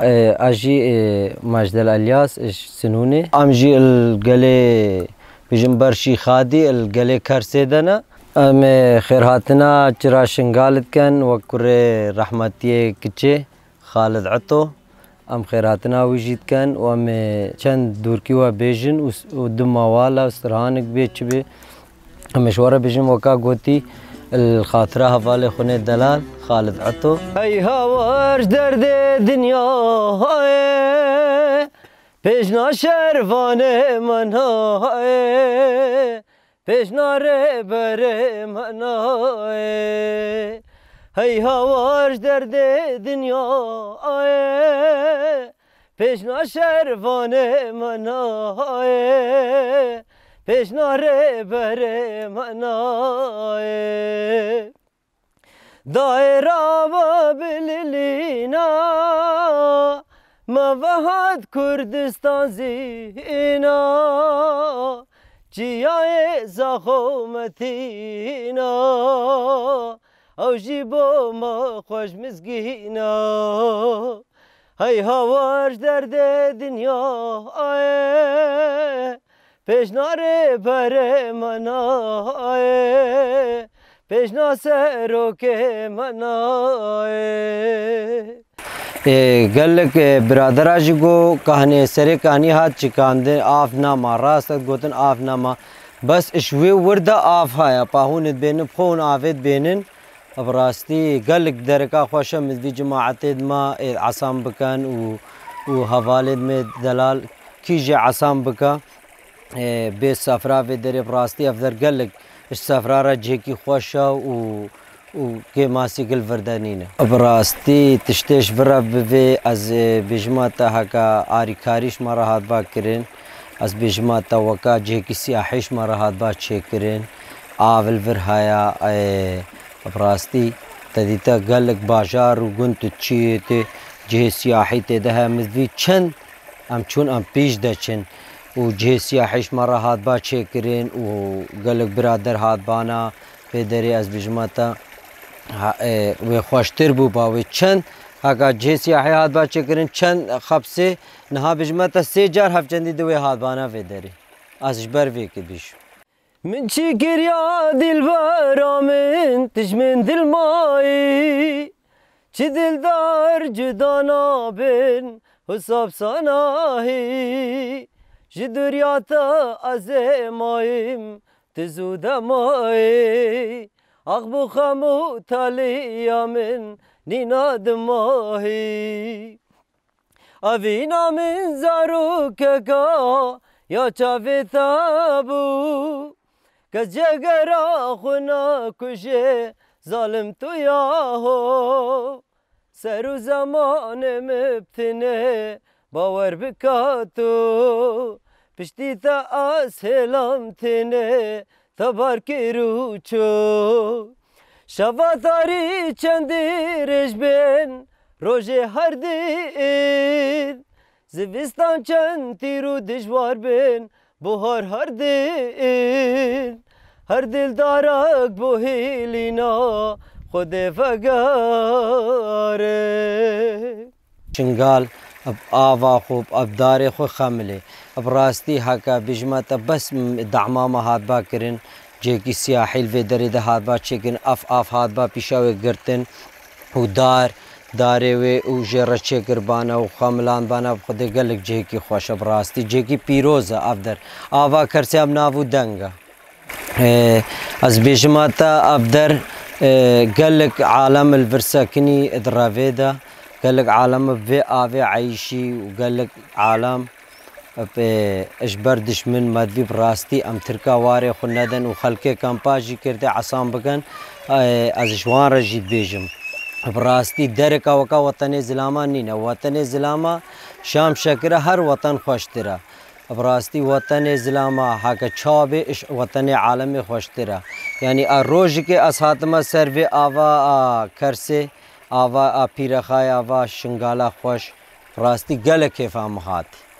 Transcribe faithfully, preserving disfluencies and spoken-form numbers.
E, ez jî, e, Majdel Elyas, ji Sinûnê. Em jî il gelê, bijim ber Şîxadî, il gelê Kersê de ne. Em, e, xêrhatina çira Şingal dikin, wek kurê rehmetiyê kiçê Xalid Eto. Em xêrhatina wî jî dikin û em ê çend dûrkî we bêjin û s-, û dima wala û sirhanik bê çi bê. Em ê ji we re bêjin weka gotî, li xatira hevalê xwe nê delal Xalid Eto. Hey hawar ji derdê dinyayê, pêjna şervanê me nayê. Pêjna rêberê me nayê. Hey hawar ji derdê dinyayê, pêjna şervanê me nayê. Pêjna rêberê me nayê. Daîra me bililîna, me vehat Kurdistan zîna, çiyayê Zaxo Metîna, ew jî bo me xweş mizgîna. Hey hawar ji derdê dinyayê, pêjna rêberê me nayê, pêjna serokê me nayê. Ê, gelek, ê, biradera jî got, kahnê, serê kahnî hat çikandin, av nema, rast hat gotin, av nema. Bes ji wê wir de av haya, pa hûn dibênin, bi xwe hûn avê dibênin. Bi rastî gelek dereka xweş e, min vî cemaetê dima ê esan bikin û, û hevalê me delal kî jê esan bike, ê, bê sefra vê derê. Bi rastî ev der gelek ji sefra re cihekî xweş e û, û kêmasî gil vir de nîne. Bi rastî tiştê ji vir re bivê, ez, ê, bêjima te heke arîkarî ji me re hatba kirin, ez bêjima te weka cihekî siyahî ji me re hatba çêkirin, av li vir haya, ê, Bi rastî, te dîte gelek bajar û gund tu çiyê tê, cihê siyahî tê de heye. Min vî çend em çûn, em pîş de çin û cihê siyahî ji me re hatba çêkirin û gelek birader hatbana vê derê, ez bijima te, ha, e, wê xweştir bûba, wê çend heka cihê siyahî hatba çêkirin, çend xepsê, niha bijima te sê car hevçendî di wê hatbana vê derê. Ez ji ber vê kibîşim. Min çi kiriya dilbera min, tij min dil mayî. Çi dildar cuda nabin, husab sanahî. Ji duriya te ez ê mayîm, tu zû de mayî. Ax bo xem û taliya min, nîna dimahî. Evîna min zarokeka ya çavê te bû, kes cegera xwe nakuje, zalim tu ya ho. Ser û zemanê min bi tinê bawer bika tu, piştî te ez hêlam tinê, te bar kir û çû. Şeva tarî çendî rêj bên, rojê her din. Zivistan çend tîr û dijwar bên, buhar her din. Her dildarek bo hêlîna Xwedê vegere. Şingal, bi ava xwe, bi darê xwe xemilê. Bi rastî heke bijima te bes m-, dahma me hatba kirin, cihekî siyahî li vê derê de hatba çêkirin, ev av hatba pîşa wê girtin û dar, darê wê û jê re çêkirbana û xemilandbana, bi Xwedê gelek cihekî xweş e, bi rastî cihekî pîroz e ev der. Ava Kersê ev nav û deng e. Ê, ez bêjima te ev der, ê, gelek alem li vir sekinî di revê de, gelek alem bi vê avê eyşî û gelek alem, ê, ji ber dişmin me divî bi rastî em Tirka warê xwe nedin û xelkê kampa jî kir tê esan bikin. Ê, ez ji wan re jî dibêjim. Bi rastî dereka weka wetenê zilama nîne. Wetenê zilama şam şekir e, her weten xweştir e. Bi rastî wetenê zilama heke çawa bê, iş wetenê alemê xweştir e. Yanî a rojikê ez hatime ser vê ava a Kersê, ava a Pîrexayê, ava Şingala xweş. Bi rastî gelek kêfa min hatî.